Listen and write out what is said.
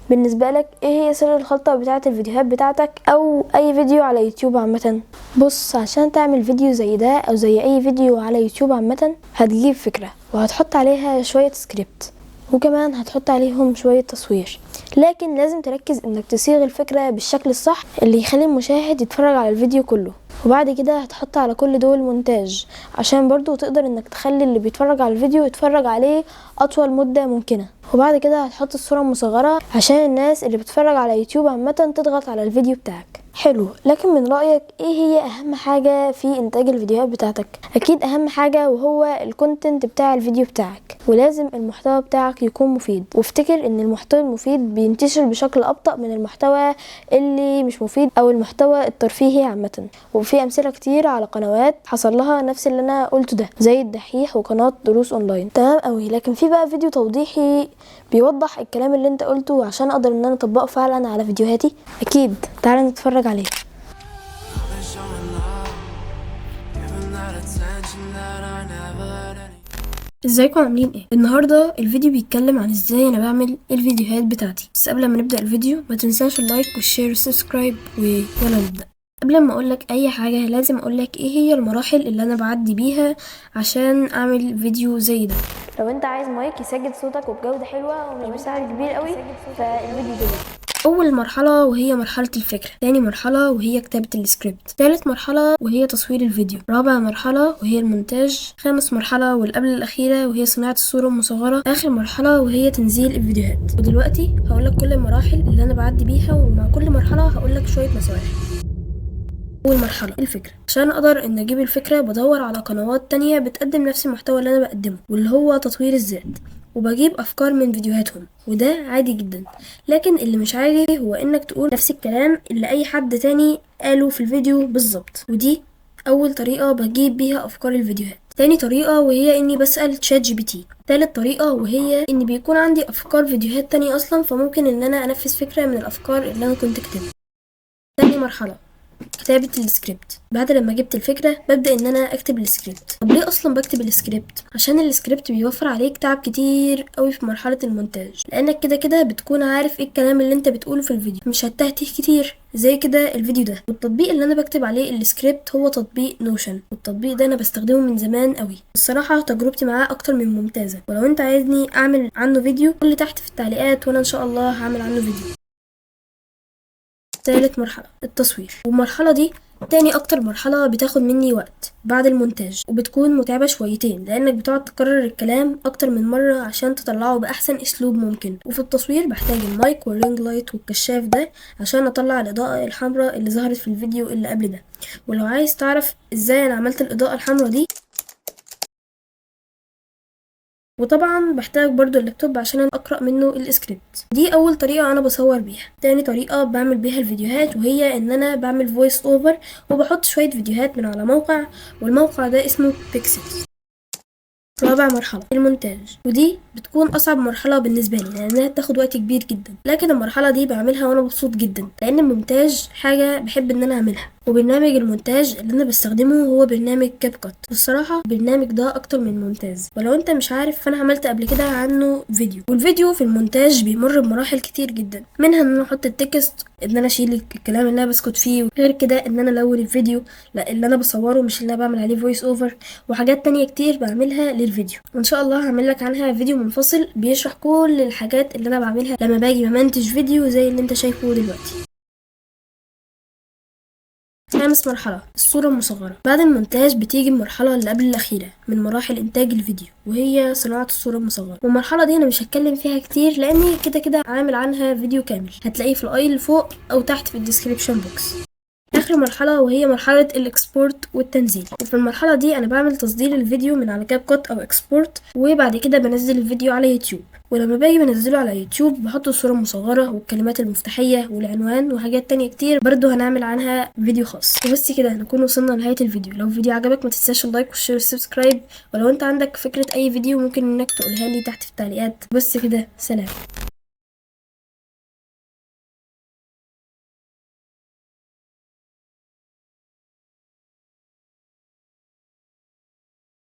بالنسبة لك ايه هي سر الخلطة بتاعة الفيديوهات بتاعتك او اي فيديو على يوتيوب عامة؟ بص، عشان تعمل فيديو زي ده او زي اي فيديو على يوتيوب عامة، هتجيب فكرة وهتحط عليها شوية سكريبت، وكمان هتحط عليهم شوية تصوير، لكن لازم تركز انك تصيغ الفكرة بالشكل الصح اللي يخلي المشاهد يتفرج على الفيديو كله. وبعد كده هتحط على كل دول مونتاج عشان برضو تقدر انك تخلي اللي بيتفرج على الفيديو يتفرج عليه اطول مدة ممكنة. وبعد كده هتحط الصورة المصغرة عشان الناس اللي بتتفرج على يوتيوب عامة تضغط على الفيديو بتاعك. حلو، لكن من رأيك ايه هي اهم حاجة في انتاج الفيديوهات بتاعتك؟ اكيد اهم حاجة وهو ال content بتاع الفيديو بتاعك، ولازم المحتوى بتاعك يكون مفيد. وافتكر ان المحتوى المفيد بينتشر بشكل ابطأ من المحتوى اللي مش مفيد او المحتوى الترفيهي عامة. وفي امثلة كتير على قنوات حصل لها نفس اللي انا قلته ده، زي الدحيح وقناة دروس اونلاين. تمام قوي، لكن في بقى فيديو توضيحي بيوضح الكلام اللي انت قلته عشان اقدر ان انا اطبقه فعلا على فيديوهاتي؟ اكيد، تعالى نتفرج عليه. I've been showing love, giving that attention that I never had any. ازيكم عاملين ايه؟ النهارده الفيديو بيتكلم عن ازاي انا بعمل الفيديوهات بتاعتي. بس قبل ما نبدا الفيديو ما تنساش ال like وال share وال subscribe، ويلا نبدا. قبل ما اقولك اي حاجه لازم اقولك ايه هي المراحل اللي انا بعدي بيها عشان اعمل فيديو زي ده. لو انت عايز مايك يسجل صوتك وبجوده حلوه ومش بسعر كبير قوي، فالفيديو ده. أول مرحلة وهي مرحلة الفكرة، تاني مرحلة وهي كتابة السكريبت، تالت مرحلة وهي تصوير الفيديو، رابع مرحلة وهي المونتاج، خامس مرحلة والقبل الأخيرة وهي صناعة الصورة المصغرة، آخر مرحلة وهي تنزيل الفيديوهات. ودلوقتي هقولك كل المراحل اللي أنا بعدي بيها، ومع كل مرحلة هقولك شوية نصايح. أول مرحلة الفكرة. عشان أقدر إن أجيب الفكرة بدور على قنوات تانية بتقدم نفس المحتوى اللي أنا بقدمه واللي هو تطوير الذات، وبجيب أفكار من فيديوهاتهم، وده عادي جدا. لكن اللي مش عادي هو إنك تقول نفس الكلام اللي أي حد تاني قاله في الفيديو بالظبط. ودي أول طريقة بجيب بيها أفكار الفيديوهات. تاني طريقة وهي إني بسأل ChatGPT. تالت طريقة وهي إن بيكون عندي أفكار فيديوهات تانية أصلا، فممكن إن أنا أنفذ فكرة من الأفكار اللي أنا كنت كاتبها. تاني مرحلة كتابة السكريبت. بعد لما جبت الفكرة ببدأ ان انا اكتب السكريبت. طب ليه اصلا بكتب السكريبت؟ عشان السكريبت بيوفر عليك تعب كتير قوي في مرحلة المونتاج، لانك كده كده بتكون عارف ايه الكلام اللي انت بتقوله في الفيديو، مش هتتهته كتير زي كده الفيديو ده. والتطبيق اللي انا بكتب عليه السكريبت هو تطبيق Notion، والتطبيق ده انا بستخدمه من زمان قوي. الصراحة تجربتي معاه اكتر من ممتازة، ولو انت عايزني اعمل عنه فيديو قولي تحت في التعليقات وانا ان شاء الله هعمل عنه فيديو. تالت مرحلة التصوير، والمرحلة دي تاني أكتر مرحلة بتاخد مني وقت بعد المونتاج، وبتكون متعبة شويتين لأنك بتقعد تكرر الكلام أكتر من مرة عشان تطلعه بأحسن أسلوب ممكن. وفي التصوير بحتاج ال mic وال ring light والكشاف ده عشان أطلع الإضاءة الحمراء اللي ظهرت في الفيديو اللي قبل ده. ولو عايز تعرف إزاي أنا عملت الإضاءة الحمراء دي، وطبعا بحتاج برضو اللابتوب عشان اقرا منه السكريبت. دي اول طريقه انا بصور بيها. تاني طريقه بعمل بيها الفيديوهات وهي ان انا بعمل voice over وبحط شويه فيديوهات من على موقع، والموقع ده اسمه Pexels. رابع مرحلة المونتاج، ودي بتكون أصعب مرحلة بالنسبة لي لأنها بتاخد وقت كبير جدا، لكن المرحلة دي بعملها وأنا مبسوط جدا لأن المونتاج حاجة بحب إن أنا أعملها. وبرنامج المونتاج اللي أنا بستخدمه هو برنامج CapCut، والصراحة البرنامج ده أكتر من ممتاز، ولو أنت مش عارف فأنا عملت قبل كده عنه فيديو. والفيديو في المونتاج بيمر بمراحل كتير جدا، منها إن أنا أحط ال text، إن أنا أشيل الكلام اللي أنا بسكت فيه، غير كده إن أنا ألون الفيديو لا اللي أنا بصوره مش اللي أنا بعمل عليه voice over، وحاجات تانية كتير بعملها للفيديو، وان شاء الله هعمل لك عنها فيديو منفصل بيشرح كل الحاجات اللي انا بعملها لما باجي بمنتج فيديو زي اللي انت شايفه دلوقتي. خامس مرحلة الصورة المصغرة. بعد المونتاج بتيجي المرحلة اللي قبل الأخيرة من مراحل إنتاج الفيديو وهي صناعة الصورة المصغرة. والمرحلة دي أنا مش هتكلم فيها كتير لأني كده كده عامل عنها فيديو كامل، هتلاقيه في ال i اللي فوق أو تحت في ال description box. آخر مرحلة وهي مرحلة ال export والتنزيل، وفي المرحلة دي أنا بعمل تصدير الفيديو من على CapCut أو export، وبعد كده بنزل الفيديو على يوتيوب. ولما باجي بنزله على يوتيوب بحط الصورة المصغرة والكلمات المفتاحية والعنوان وحاجات تانية كتير برضو هنعمل عنها فيديو خاص. وبس كده نكون وصلنا لنهاية الفيديو. لو الفيديو عجبك ما تنساش ال like وال share وال subscribe، ولو انت عندك فكرة اي فيديو ممكن انك تقولها لي تحت في التعليقات. بس كده، سلام.